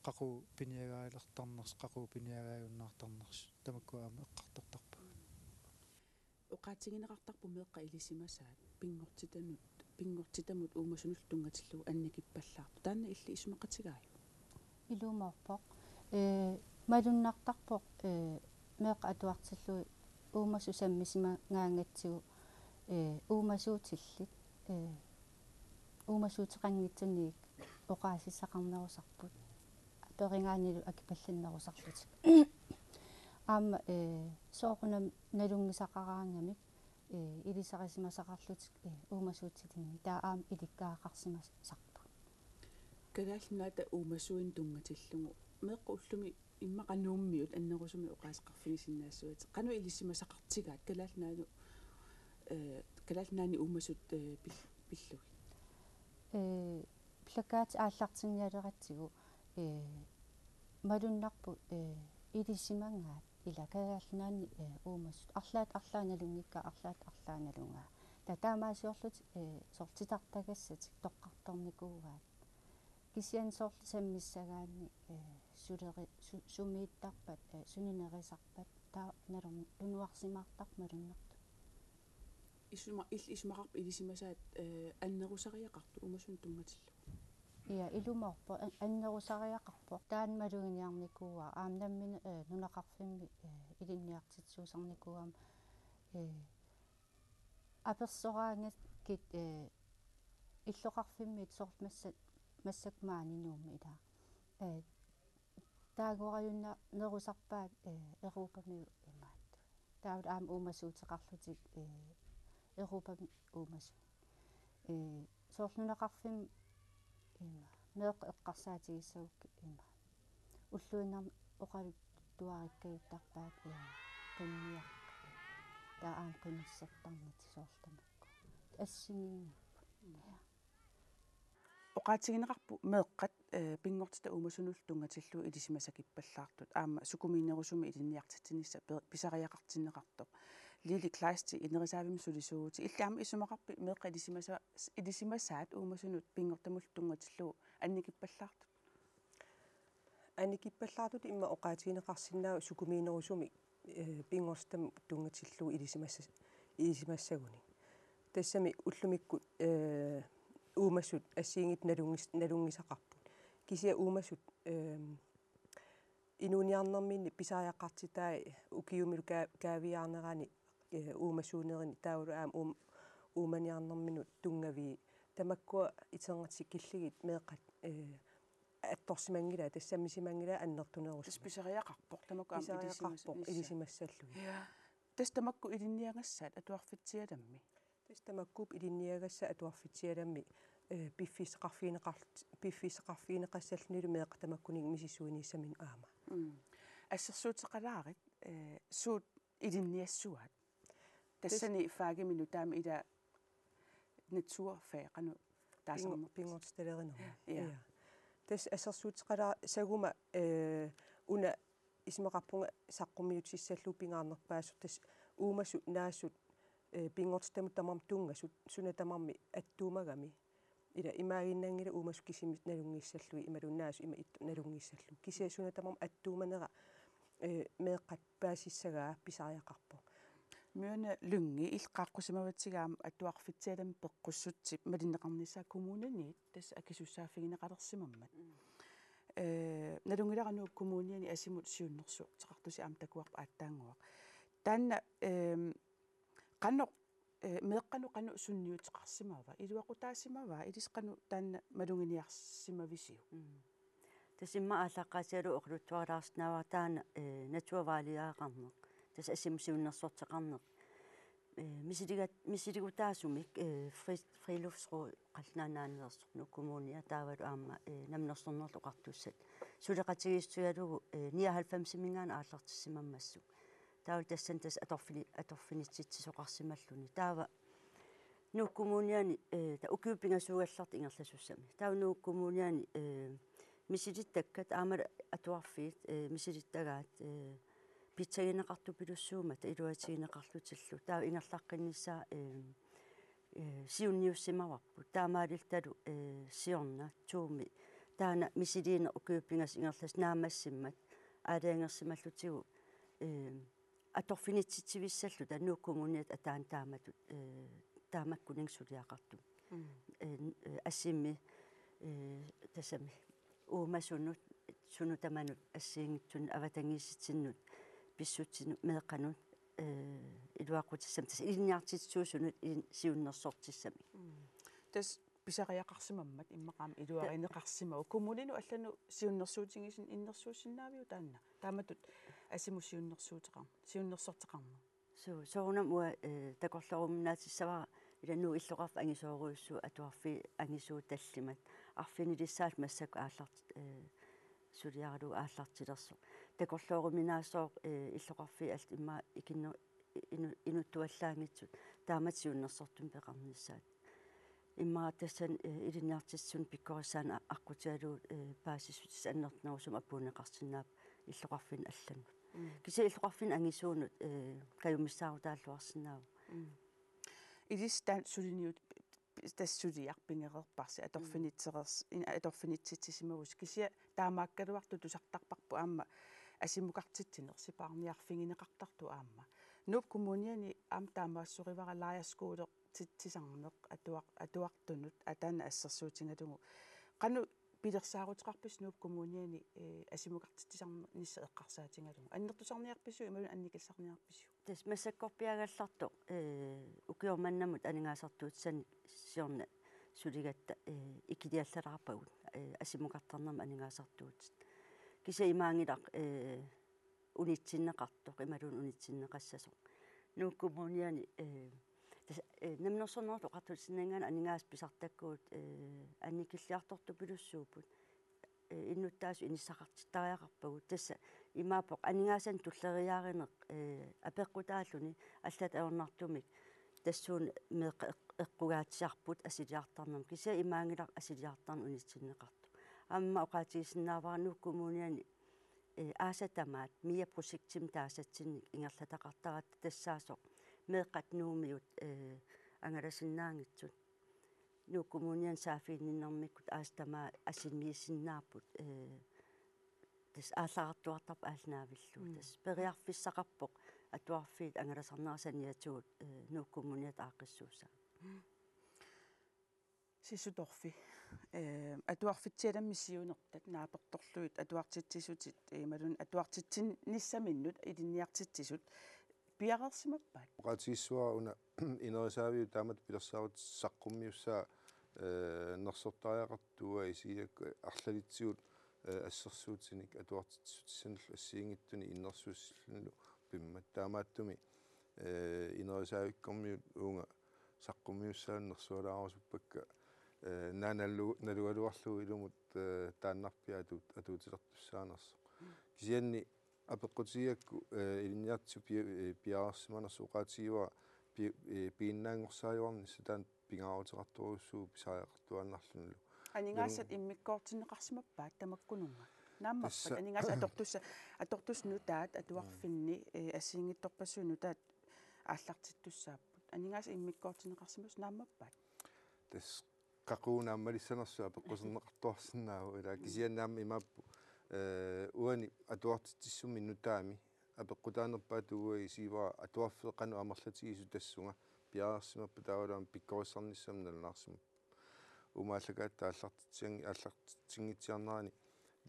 qaqugu piniagaalertarnersoq, qaqugu piniagaajunnaartarnersoq, tamakkua aamma eqqartortarpagut. Oqaatigineqartarpoq meeqqat ilisimasaat pinngortitanut, pinngortitamut uumasunullu tunngatillugu annikippallaartoq. Taanna illit isumaqatigaajuk? Ilumoorpoq. Ee, malunnartarpoq, ee, meeqqat atuartillugit uumasut sammisimagaangatsigu, ee, uumasuutillit, ee, uumasuuteqanngitsunik oqaasissaqarnerusarput. Aperigaannilu akipallannerusarlutik. Aamma, ee, soorunami nalunngisaqaraangamik, ee, ilisarisimasaqarlutik, ee, uumasuutilinnik. Taava aamma ilikkagaqarsimasarput. Kalaallit Nunaata uumasuinik tunngatillugu meeqqat ullumi immaqa Nuummiut annerusumik oqaaseqarfigisinnaassuaat. Qanoq ilisimasaqartigaat Kalaallit Nunaanni, eh, Kalaallit Nunaanni uumasut, eh, pil-, pillugit? Ee, plakatit aallartinnialeratsigu, ee, malunnarpoq, ee, ilisimagaat ila Kalaallit Nunaanni, ee, uumasut arlaat arlaat nalunngikkaat arlaat arlaat nalugaat. Taava taamaasiorlutik, ee, soorlu titartagassatik toqqartornikuuaat. Kisianni soorlu sammissagaanni, ee, suleri-, su-, sumiittarpat, ee, sunerisarpat, taava nalorn-, tunuarsimaartarpoq malunnartumik. Isuma-, il-, isumaqarpoq ilisimasaat, ee, annerusariaqartoq uumasunut tunngatillugu. Ja, ilumoorpoq, an-, annerusariaqarpoq. Taanna maluginiarnikuuara, aamma nammineq, ee, nunaqarfimmi, ee, ilinniartitsisuusarnikuugama, ee, apersoraangakkit, ee, illoqarfimmiit soorlu massa-, massakkut maani Nuummi ilaa. Ee, taagorajunnaarnerusarpaat, ee, Europamiut imaattoq. Taavalu aamma uumasuuteqarlutik, ee, Europami uumasut. Ee, soorlu nunaqarfimmi ima, meeqqat eqqarsaatigissagukkit ima. Ulluinnarni oqaluttuarikkajuttarpaat, ee, qimmiaq. Taava aamma qimussertarnatik soorlu tamakku. Assigiinngippat. Ja. Oqaatigineqarpoq meeqqat, ee, pinngortitaq uumasunullu tunngatillugu ilisimasakippallaartut aamma sukumiinerusumik ilinniartitsinissaq pe-, pisariaqartinneqartoq. Lili Kleist, ineriartortitsinermi sulisuuvutit. Illit aamma isumaqarpit meeqqat ilisimasa-, ilisimasaat uumasunut pinngortamullu tunngatillugu annikippallaartut? Annikippallaartut immaqa oqaatigineqarsinnaavoq sukumiinerusumik, ee, pinngortitamut tunngatillugu ilisimassa-, ilisimassagunik. Tassami ullumikkut, ee, uumasut assigiinngitsut nalunngi-, nalunngisaqarput. Kisianni uumasut, ee, inuuniarnerminni pisariaqartitai ukiumilu kaa-, kaaviiaarnerani, ee, uumasuunerini taavalu aamma uum-, uumaniarnerminut tunngavii. Tamakkua iternatik killigit meeqqat, ee, attorsimanngilaat, tassami sammisimanngilaat annertunerusumik. Tassa pisariaqarpoq, tamakku aamma pisariaqarpoq ilisimas-, ilisimassallugit. Ja. Tassa tamakku ilinniagassaat atuarfitsialammi. Tassa tamakkuupput ilinniagassaat atuarfitsialammi, ee, piffissaqarfigineqar-, piffissaqarfigineqassallunilu meeqqat tamakkuninnga misissuiniissaminnik aamma. Mm. Assersuuteqalaarit, ee, suut ilinniassuaat. Tassani fagimi nutaami ila naturfag qanoq taasarnerpisi. Pinngor-, pinngortitalerinermi. Ja. Ja. Tassa assersuuteqalaaruma, ee, una isumaqarpunga saqqummiutissallugu pingaarnerpaasoq, tassa uumasut naasut, ee, pinngortitamut tamarmik tunngasut, suna tamarmi attuumagami. Ila imaaginnanngilaq uumasut kisimik nalunngissallugit, imaluunniit naasut ima ittoq nalunngissallugit. Kisianni suna tamarmi attuumanera, ee, meeqqat paasissagaa pisariaqarpoq. Myrna Lynge, illit qaaqqusimavatigaama atuarfitsialammi peqqussutsip malinneqarnissaa kommuniniit tassa akisussaaffigineqalersimammat. Mm. Ee, nalunngilara Nuuk Kommuniani asimut siunnersuuteqartusi aamma takuarput aatsaannguaq. Taanna, eem, qanoq, ee, meeqqanut qanoq sunniuteqarsimava, iluaqutaasimava, ilissi qanoq taanna maluginiarsimavisiuk? Mm. Tassa immaqa aallaqqaatigalugu oqaluttualaarsinnaavara taanna, ee, naturvalgeqarneq. Tassa asimut siunnersorteqarneq. Ee, misiliga-, misiligutaasumik, ee, fri-, friluftsråd Qallunaat Nunaanneersoq, Nuuk Kommunia taavalu aamma, ee, Namminersornerullutik Oqartussat. Suleqatigiissutigalugu, ee, nioghalvfemsiminngaanniit aallartissimammassuk. Taavalu tassani tassa atorfini-, atorfinitsitsisoqarsimalluni. Taava Nuuk Kommuniani, ee, ta ukiut pingasuugallartut ingerlasussami. Taava Nuuk Kommuniani, ee, misilittakkat aammalu atuarfiit, ee, misilittagaat, ee, pissagineqartupilussuummata iluatigineqarlutillu. Taava ingerlaqqinnissaa, ee, ee, siunniussimavarput. Taamaalillutalu, ee, siorna, tuumi. Taanna misiliineq ukiut pingasut ingerlasut naammassimmat aalajangersimallutigu, ee, atorfinitsitsivissalluta Nuuk Kommuniata ataani taamatut, ee, taamakkuninnga suliaqartumik. Mm. Ee, n-, ee, asimi, ee, tassami uumasunut, sunut tamanut assigiinngitsunut, avatangiisitsinnut, pissutsinut, meeqqanut, ee, iluaqutissamik, tassa ilinniartitsisuusunut ilin-, siunnersortissamik. Mm. Tassa pisariaqarsimammat immaqa aamma iluarineqarsimavoq. Kommuninut allanut siunnersuutigisinni innersuussinnaaviuk taanna? Taamatut asimut siunnersuuteqar-, siunnersorteqarneq. Suu, soorunami uanga, ee, takorlooruminnaatissavara ila Nuuk illoqarfik angisoorujussuup atuarfiit angisuut tallimat. Arfinilissaat massakkut aallart-, ee, suliaralugu aallartilersoq. Takorlooruminaassooq, ee, illoqarfiit allat immaqa ikinner-, inu-, inuttuallaanngitsut taamatut siunnersortumik peqarnissaat. Immaqa tassani, eh, ilinniartitsisunut pikkorissaaneq aqqutigalugu, eh, paasissutissat annertunerusumik apuunneqarsinnaapput illoqarfinni allanut. Mm. Kisianni illoqarfinni angisuunut, eh, kajumissaarutaalluarsinnaavoq. Mm. Ilissi taanna suliniut-, tassa suliaq pigereerparsi atorfinitsereers-, in-, atorfinitsitsisimavusi. Kisianni taamaakkaluartoq tusartarparput aamma asimukartitsineq sipaarniarfigineqartartoq aamma. Nuup Kommuniani aamma taamaassorivara lejrskolertitsisarneq atuar-, atuartunut ataanna assersuutigalugu. Qanoq pilersaaruteqarpisi Nuup Kommuniani, eh, asimukartitsisarnissaq eqqarsaatigalugu? Annertusarniarpisiuk imaluunniit annikillisarniarpisiuk? Tassa massakkorpiaagallartoq, eh, ukioq mannamut aningaasartuutissanik siorna suligatta, eh, ikiliallalaarpagut, eh, asimukartarnermut aningaasartuutit. Kisianni imaanngilaq, eh, unitsinneqartoq, imaluunniit unitsinneqassasoq. Nuup Kommuniani, eh, tassa, eh, Namminersornerullutik Oqartutissinninngaanniit aningaasat pisartakkagut, eh, annikilliartortupilussuupput, eh, innuttaasut inissaqartittariaqarpagut. Tassa imaappoq aningaasanik tulleriiaarineq, eh, apeqqutaalluni allatut ajornartumik tassuuna meeqqat eq-, eqqugaatsiarput asiliartarnermut. Kisianni imaanngilaq asiliartarneq unitsinneqartoq. Aamma oqaatigisinnaavara Nuup Kommuniani, eh, aasat tamaat MIA-projektimik taasatsinnik ingerlataqartaratta tassaasoq meeqqat Nuummiut, eh, angalasinnaanngitsut. Nuup Kommuniani saaffiginninnermikkut aasat tamaat asimiisinnaapput, eh, tassa aallarartuartarpoq aallaavillugu. Mm. Tassa periarfissaqarpoq atuarfiit angalasarnerat saniatigut, eh, Nuup Kommuniata aaqqissuussaammat. Mm. Sissu Torfi, eh, Atuarfitsialammik siunertat naapertorlugit atuartitsisutit, eh, imaluunniit atuartitsissinissaminnut ilinniartitsisut piareersimappat? Oqaatigissavara una inerisaaviup taamatut pilersaarutit saqqummiussaat, eh, nersortariaqartut isigigakkit arlalitsigut, eh, assersuutinik atuartitsissutissanillu assigiinngitsunik innersuussillunilu pimmat. Taamaattumik, eh, inerisaavikkormiut uunga saqqummiussaanut nersualaarusuppakka, eh, naanalu-, nalugaluarlugu ilumut, eh, taannarpiaq atuut-, atuutilertussaanersoq. Kisianni apeqqutigigakku, eh, ilinniartitsisut pia-, eh, piareersimanersut oqaatigivara pi-, eh, piginnaanngorsaajunnaarnissaq taanna pingaaruteqartorujussuuvoq pisariaqartuaannarlunilu. Aningaasat immikkoortinneqarsimappat tamakkununnga? Naammappata tassa aningaasat atortussa-, atortussat nutaat atuarfinni, eh, assigiinngitsorpassuit nutaat aallartittussaapput. Aningaasat immikkoortinneqarsimasut naammappat? Tassa qaqugu naammalissanersoq apeqquserneqartuarsinnaavoq ilaa kisianni aamma imaappoq, eh, uani atuartitsissummik nutaami apeqqutaanerpaatut uagut isigivara atuarfeeqqanut amerlatigisut tassunga piareersimappat taavalu aamma pikkorissarnissamut nalunaarsimappat. Uuma aallakaatitap aallartitsiangi-, aallartitsinngitsuarnerani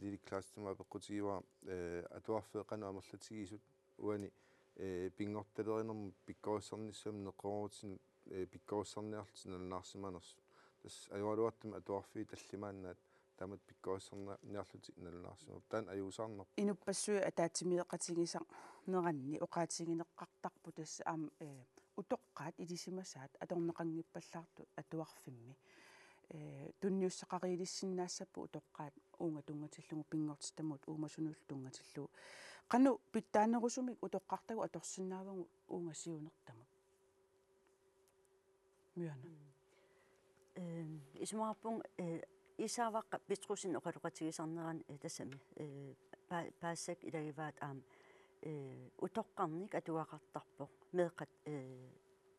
Lilli Kleistimut apeqqutigivara, eh, atuarfeeqqanut amerlatigisut uani, eh, pinngortalerinermut pikkorissarnissamut neqeroorutinik, eh, pikkorissarniarlutik nalunaarsimanersut. Tassa ajoraluartumik atuarfiit tallimaannaat taamatut pikkorissarniarlutik nalunaarsimapput. Taanna ajuusaarnarpoq. Inuppassuit ataatsimeeqatigisarneranni oqaatigineqartarpoq tassa aamma, eh, utoqqaat ilisimasaat atorneqanngippallaartut atuarfimmi. Eh, tunniussaqariilissinnaassapput utoqqaat uunga tunngatillugu pinngortitamut uumasunullu tunngatillugu. Qanoq pitsaanerusumik utoqqartagut atorsinnaavagut uunga siunertamut? Myana. Mm. Ehm, isumaqarpunga, eh, Isak Petrussen oqaloqatigisarnerani, eh, tassami, eh, pa-, paasisakka ilagivaat aamma, eh, utoqqarnik atugaqartarpoq. Meeqqat, eh,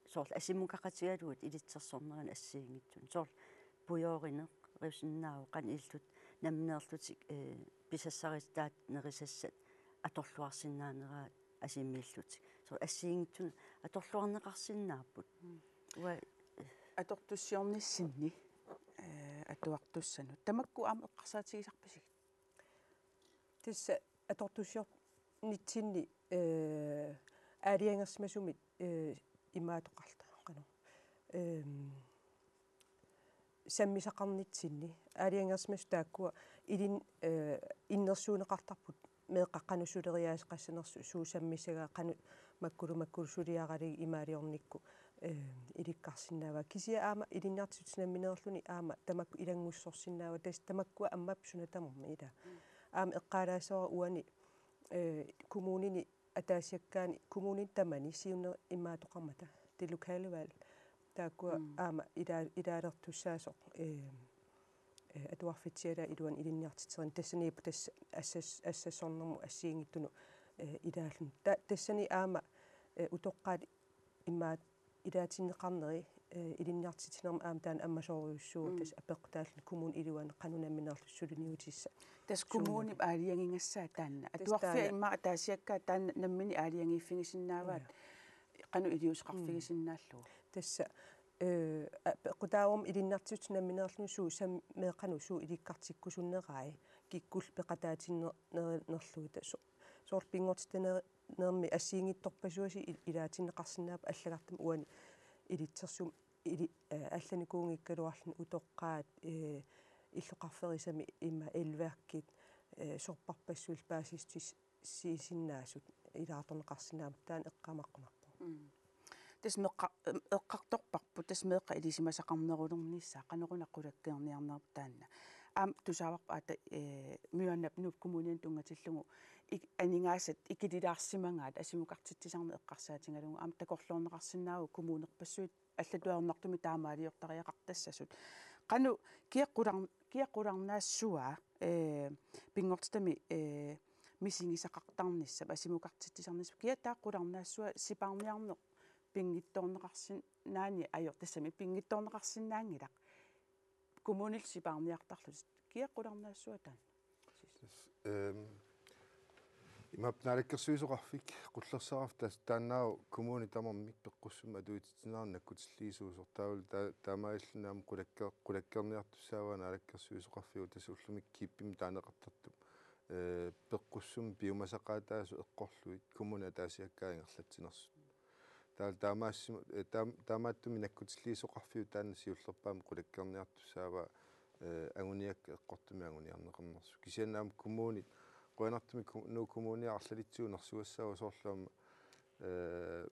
soorlu asimukaqatigalugit ilitsersornerani assigiinngitsunik. Soorlu pujoorineq, riusinnaavoq qanoq ilillutik nammineerlutik, eh, pisassaritaat nerisassat atorluarsinnaaneraat asimiillutik. Soorlu assigiinngitsunut atorluarneqarsinnaapput. Mm. Uanga, eh, atortussiornissinni, eh, atuartussanut. Tamakku aamma eqqarsaatigisarpisigit? Tassa atortussiornitsinni, eh, aalajangersimasumik, eh, imaattoqarluta qanoq. Ehm, sammisaqarnitsinni aalajangersimasut taakkua ilin-, eh, innersuunneqartarput meeqqat qanoq suleriaaseqassanersut, suut sammissagaat, qanoq makkulu makkulu suliaralugit imaaliornikkut, eh, ilikkarsinnaavaat. Kisianni aamma ilinniartitsisut nammineerluni aamma tamakku ilanngussorsinnaavaat, tassa tamakkua ammap suna tamarmi ilaa. Mm. Aamma eqqaalaassavara uani, eh, kommunini ataasiakkaani, kommunini tamani siunneq imaattoqarmata, det lokale valg. Taakkua Mm. aamma ila-, ilaalertussaasoq, eh, eh, atuarfitsialaat iluani ilinniartitserineq tassaniippoq tassa assas-, assassornermut assigiinngitsunut, eh, ilaalluni. Ta-, tassani aamma, eh, utoqqaat immaqa ilaatinneqarneri, eh, ilinniartitsinermi aamma taanna ammasoorujussuuvoq Mm. tassa apeqqutaalluni kommunip iluani qanoq nammineerlutik suliniutissat. Tassa kommunip aalajangigassaq taanna. Tassa atuarfiat taanna. Immaqa ataasiakkaat taanna nammineq aalajangiiffigisinnaavaat. Ja. Qanoq iliuuseqarfigisinnaallugu. Tassa, eh, a-, peqqutaavoq ilinniartitsisut nammineerluni suut sam-, meeqqanut suut ilikkartikkusunnerai kikkullu peqataatinner-, ner-, nerlugit so-, soorlu pinngortitaner-, nermi assigiinngitsorpassuarnik il-, ilaatinneqarsinnaapput allagartamik uani ilitsersuut ili-, eh, allanikuunngikkaluarluni utoqqaat, eh, illoqarferisamik immaqa elværkit, eh, sorpassuillu paasissutis-, -siisinnaasut ilaartorneqarsinnaammata taanna eqqaamaqqunarpoq. Mm. Tassa meqqa-, em, eqqartorparput tassa meeqqat ilisimasaqarnerulernissaat qanoruna qulakkeerniarnerput taanna. Aamma tusaavarput aatsaat, eh, Myonap Nuup Kommunianut tunngatillugu ik-, aningaasat ikililaarsimagaat asukartitsisarneq eqqarsaatigalugu aamma takorloorneqarsinnaavoq kommunerpassuit allatut ajornartumik taamaaliortariaqartassasut. Qanoq kia qular-, kia qularnaassua, eh, pinngortitami, eh, misigisaqartarnissap, asukartitsisarnissap, kia taava qularnaassua sipaarniarneq pinngitsoorneqarsinnaani ajor-, tassami pinngitsoorneqarsinnaanngilaq. Kommunillu sipaarniartarlutik. Kia qularnaassua taanna? Tassa, ehm, imaappoq Naalakkersuisoqarfik, Qullersaqarfik tas-, taannaavoq kommuni tamarmik peqqussummik atuutitinnera nakkutilliisuusoq taavalu ta-, taamaalilluni aamma qulakker-, qulakkeerniartussaavaa Naalakkersuisoqarfiup tassa ullumikkut kiippimik taaneqartartup, eh, peqqussummik piumasaqaataasut eqqorlugit kommunit ataasiakkaat ingerlatsinersut. Taava taamaassima-, eh, taam-, taamaattumik nakkutilliisoqarfiup taanna siullerpaamik qulakkeerniartussaavaa, eh, anguniakkat eqqortumik anguniarneqarnersut. Kisianni aamma kommunit, qujanartumik ku-, Nuuk Kommuniat arlalitsigut nersugassaavoq soorlu aamma, eh,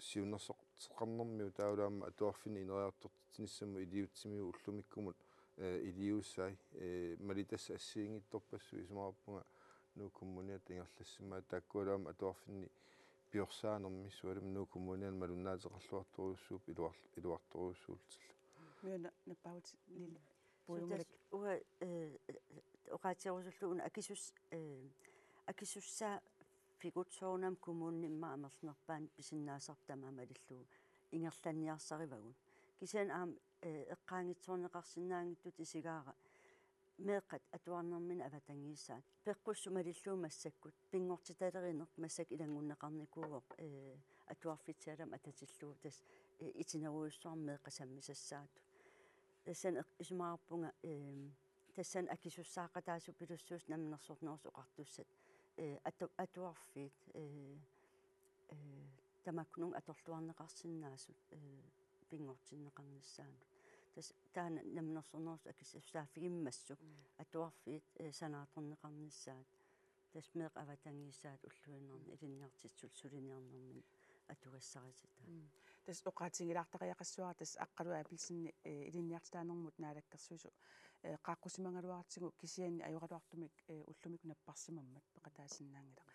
siunnersorteqarnermigut taavalu aamma atuarfinni ineriartortitsinissamut iliuutsimigut ullumikkumut, eh, iliuusai, eh, malitassat assigiinngitsorpassuit isumaqarpunga Nuuk Kommuniata ingerlassimasaat taakkualu aamma atuarfinni piorsaanermi sualummik Nuuk Kommuniani malunnaateqarluartorujussuupput iluar-, iluartorujussuullutillu. Myona nappaavutit Lili. Puigunngilakka. Tassa uanga, eh, oqaatigerusullugu una akisus-, eh, akisussaaffigut soorunami kommunini immaqa amerlanerpaani pisinnaasarput tamaat malillugu ingerlanniarsarivagut. Kisianni aamma, eh, eqqaanngitsoorneqarsinnaanngitsutut isigaara meeqqat atuarnerminni avatangiisaat. Peqqussut malillugu massakkut, pinngortitalerineq massakkut ilanngunneqarnikuuvoq, eh, atuarfitsialami atatillugu tassa, eh, itinerujussuarmik meeqqat sammisassaatut. Tassani eq-, isumaqarpunga, eh, tassani akisussaaqataasupilussuusoq Namminersornerusut Oqartussat, eh, atu-, atuarfiit, eh, eh, tamakkununnga atorluarneqarsinnaasut, eh, pinngortinneqarnissaannut. Tassa taanna Namminersornerusut akisussaaffigimmassuk Mm. atuarfiit, eh, sanaartorneqarnissaat. Tassa meeqqat avatangiisaat ulluinnarni Mm. ilinniartitsisullu suliniarnermini atugassarisitai. Mm. Tassa oqaatigilaartariaqassuara tassa Aqqalu Abelsen, eh, ilinniartitaanermut Naalakkersuisut, eh, qaaqqusimagaluartigu kisianni ajoraluartumik, eh, ullumikkut napparsimammat peqataasinnaanngilaq.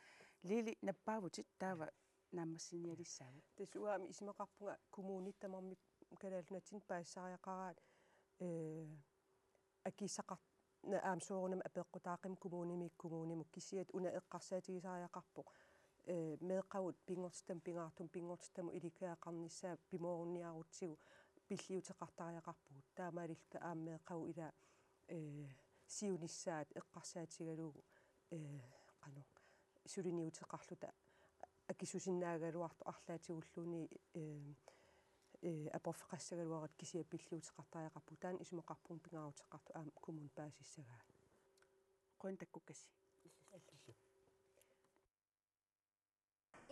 Lili nappaavutit taava naammassinialissaagut. Tassa uanga aamma isumaqarpunga kommunit tamarmik Kalaallit Nunaanni paasisariaqaraat, eh, akisaqar-, na-, aamma soorunami apeqqutaaqimmat kommunimiit kommunimut kisianni una eqqarsaatigisariaqarpoq, eh, meeqqavut pinngortittamut pingaartumut pinngortittamut ilikkagaqarnissaat pimoorunngilarutsigu pilliuteqartariaqarpugut. Taamaalilluta aamma meeqqavut ila, eh, siunissaat eqqarsaatigalugu, eh, qanoq suliniuteqarluta akisusinnaagaluartut arlaatigulluunniit, eh, eh, aporfeqassagaluarutta kisianni pilliuteqartariaqarpugut. Taanna isumaqarpunga pingaaruteqartoq aamma kommuni paasissagaat. Qujanaq takkukkassi.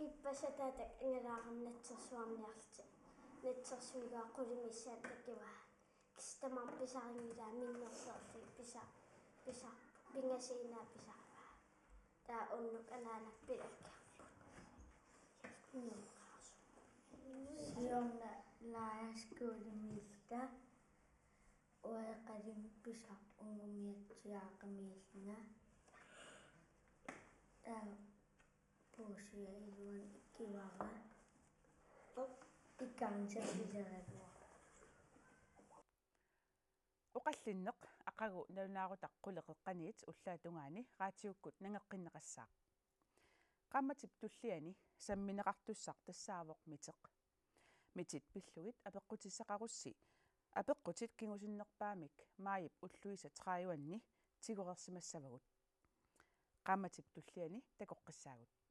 Ippassaq taatak angalaarami natsersuarniarlutik. Natsersuigaa qulit missaat takivaat. Kisianni tamarmik pisarinngilaat minnerlerlugit pisa-, pisa-, pingasuunaat pisarpaat. Taava unnuk anaanap pilakkerlugu. Siorna lejerskolemilluta uanga eqalimik pisaq ungumiatsiaaqamiillunga. Taava puussiaq iluani kivara. Ikaansa pileraluaq. Qallinneq aqagu nalunaarutaq qulit qeqqaniit ullaap tungaani raatiukkut nangeqqinneqassaaq. Qaammatip tulliani sammineqartussaq tassaavoq miteq. Mitit pillugit apeqqutissaqarussi apeqqutit kingusinnerpaamik maajip ulluisa tredive-anni tigoreersimassavagut. Qaammatip tulliani takoqqissaagut.